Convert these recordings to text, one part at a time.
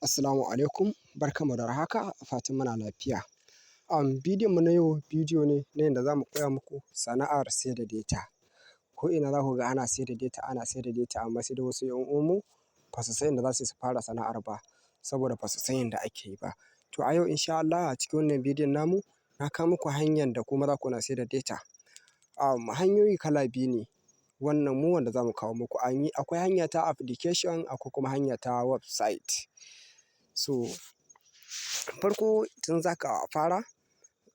Assalamu alaikum, barkanmu da warhaka, fatan muna lafiya. Bidiyon mu na yau bidiyo ne na yanda za mu koya muku sana'ar saida data. Ko ina za ku ga ana saida data, ana saida data, amma sai dai wasu 'yan uwanmu ba su san yanda za su yi su fara sana'ar ba, saboda ba su san yanda ake yi ba. To a yau insha Allah a cikin wannan bidiyon namu na kawo muku hanyar da kuma za ku na saida data. Hanyoyi kala biyu ne, wannan mu wanda za mu kawo muku. Akwai hanya ta application, akwai kuma hanya ta website. So farko tun za ka fara,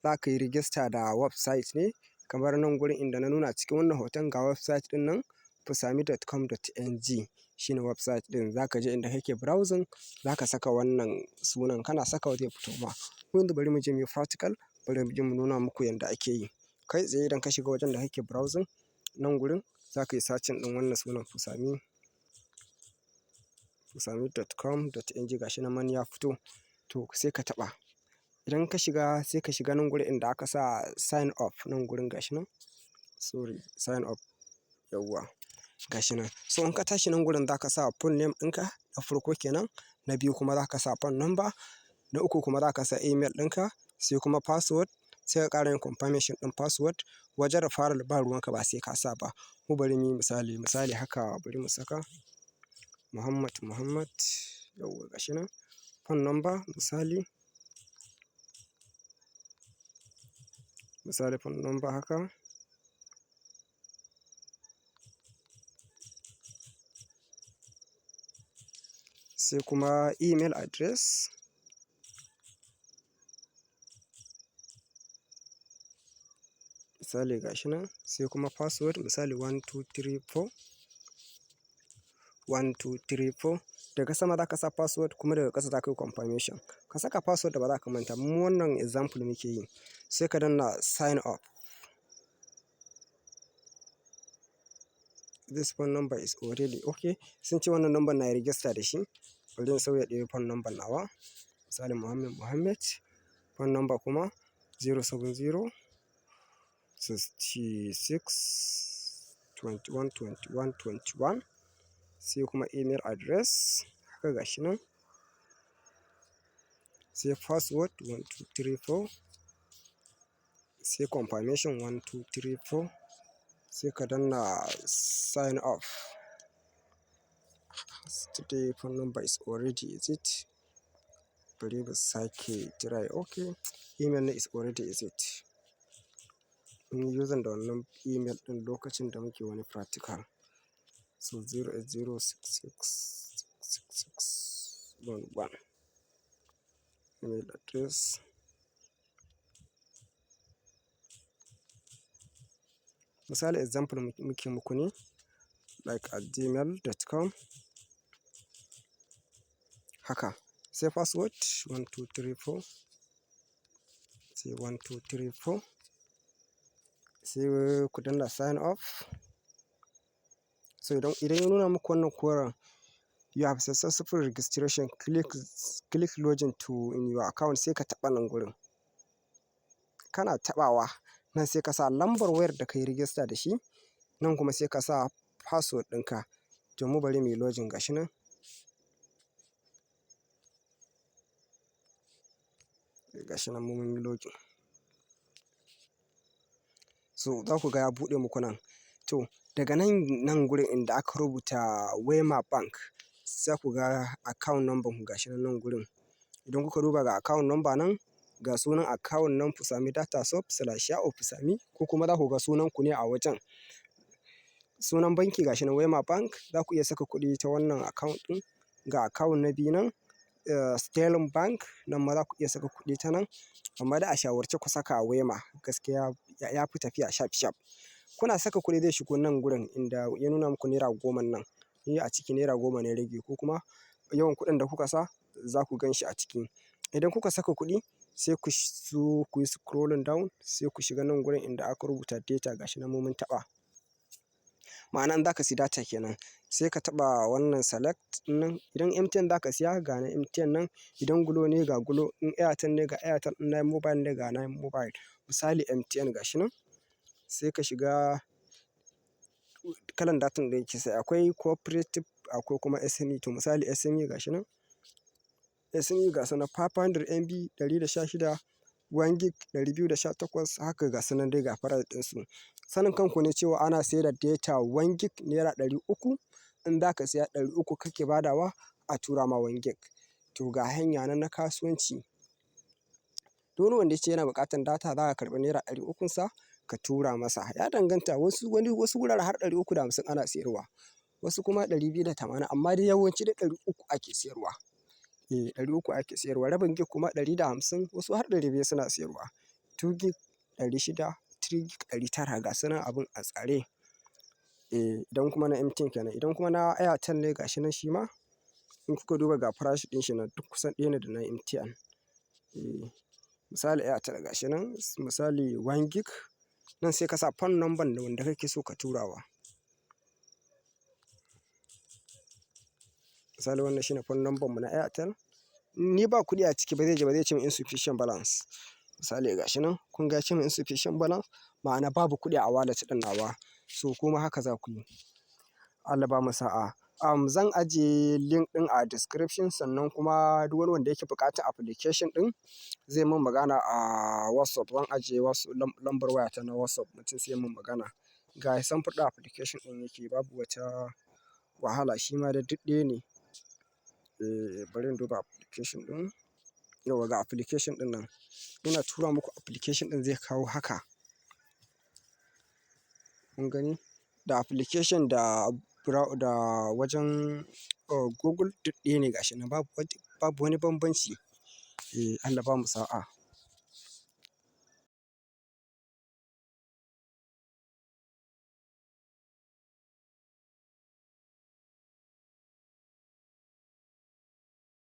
za ka yi rijista da website ne kamar nan gurin inda na nuna cikin wannan hoton. Ga website ɗin nan, fusami.com.ng shine website ɗin. Za ka je inda kake browsing, za ka saka wannan sunan, kana sakawa zai fito ma. Yanzu bari mu je mu yi practical, bari mu je mu nuna muku yanda ake yi. Kai tsaye idan ka shiga wajen da kake browsing, nan gurin za ka yi searching ɗin wannan sunan, Fusami, fusami.com.ng. Gashi nan man ya fito. To sai ka taɓa. Idan ka shiga, sai ka shiga nan gurin inda aka sa sign up, nan gurin gashi nan. Sorry, sign up, yawwa, gashi nan. So in ka tashi nan gurin, za ka sa full name ɗinka na farko kenan, na biyu kuma za ka sa phone number, na uku kuma za ka sa email ɗinka, sai kuma password, sai ka ƙara yin confirmation ɗin password. Wajen referral ba ruwanka, ba sai ka sa ba. Mu bari mu yi misali, misali haka, bari mu saka Muhammad Muhammad, yawwa, gashi nan. Phone number, misali, misali phone number haka. Sai kuma email address. Misali gashi nan, sai kuma password, misali 1234, 1234. Daga sama za ka sa password, kuma daga ƙasa za ka yi confirmation. Ka saka password da ba za ka manta. Mu wannan example muke yi. Sai ka danna sign up. This phone number is already okay. Sun ce wannan number na yi register da shi. Bari in sauya ɗaya phone number nawa. Misali Muhammad Muhammad. Phone number kuma 070 66 21 21 21. Sai kuma email address haka gashi nan. Sai password 1234. Sai confirmation 1234. Sai ka danna sign up. Today phone number is already, is it? Bari mu sake try. Okay, email ne is already, is it? Mun yi using da wannan email ɗin lokacin da muke wani practical. So 080666611. Email address. Misali, example muke muku ne, like @gmail.com. Haka. Sai password 1234. Sai 1234. Sai ku danna sign up. So idan ya nuna muku wannan koren "You have successful registration, click login to in your account", sai ka taɓa nan gurin. Kana taɓawa nan, sai ka sa lambar wayar da ka yi register da shi, nan kuma sai ka sa password ɗinka. To mu bari muyi login, gashi nan. Gashi nan mu mun yi login. So za ku ga ya buɗe muku nan. To daga nan, nan gurin inda aka rubuta Wema Bank, za ku ga account number ku gashi nan, nan gurin. Idan kuka duba, ga account number nan, ga sunan account nan, Fusami Data Shop slash Ya'u Fusami, ko kuma za ku ga sunan ku ne a wajen. Sunan banki gashi nan Wema Bank, za ku iya saka kuɗi ta wannan account ɗin. Ga account na biyu nan, Sterling Bank, nan ma za ku iya saka kuɗi ta nan. Amma dai a shawarce ku saka a Wema, gaskiya ya fi tafiya shaf shaf. Kuna saka kuɗi zai shigo nan gurin inda ya nuna muku naira 10 nan. Ni a ciki naira 10 ne rage, ko kuma yawan kuɗin da kuka sa za ku gan shi a ciki. Idan kuka saka kuɗi, sai ku zo ku yi scrolling down, sai ku shiga nan gurin inda aka rubuta data, gashi nan mu mun taɓa. Ma'ana in za ka siya data kenan, sai ka taɓa wannan select nan. Idan MTN za ka siya, ga na MTN nan, idan Glo ne ga Glo, in Airtel ne ga Airtel, in Nine Mobile ne ga Nine Mobile. Misali MTN gashi nan, sai ka shiga kalan datan da yake saya. Akwai corporate, akwai kuma SME. To misali SME gashi nan. SME ga su nan 500 MB 116, 1 gig 218, haka ga su nan dai, ga price ɗinsu. Sanin kanku ne cewa ana sayar da data 1 gig ₦300. In za ka siya, 300 kake badawa a tura ma 1 gig. To, ga hanya nan na kasuwanci. Duk wani wanda ya ce yana buƙatar data, za ka karɓi ₦300n sa ka tura masa. Ya danganta, wasu wani wasu wuraren har 350 ana siyarwa, wasu kuma 280, amma dai yawanci dai 300 ake siyarwa. Eh, 300 ake siyarwa. Rabin gig kuma 150, wasu har 200 suna siyarwa. 2 gig 600, 3 gig 900, ga su nan abun a tsare. Eh, idan kuma na MTN kenan. Idan kuma na Airtel ne, ga shi nan shi ma in kuka duba ga farashi ɗin shi nan, duk kusan ɗaya ne da na MTN. Eh, misali Airtel ga shi nan, misali 1 gig, nan sai ka sa phone number da wanda kake so ka tura wa. Misali wannan shine phone number mu na Airtel. Ni ba kuɗi a ciki, ba zai je ba, zai ce min insufficient balance. Misali ga shi nan, kun ga ya ce min insufficient balance, ma'ana babu kuɗi a wallet ɗin nawa. So kuma haka za ku yi. Allah ba mu sa'a. Zan ajiye link ɗin a description, sannan kuma duk wani wanda yake buƙatar application ɗin zai mun magana a WhatsApp. Zan ajiye wasu lambar wayata na WhatsApp, mutum sai mun magana. Ga samfur ɗin application ɗin yake, babu wata wahala, shi ma da duk ɗaya ne. Eh, bari in duba application ɗin. Yauwa, ga application ɗin nan. Ina tura muku application ɗin, zai kawo haka. Kun gani? Da application da wajen Google duk ɗaya ne, gashi nan babu wani bambanci. Eh, Allah ba mu sa'a.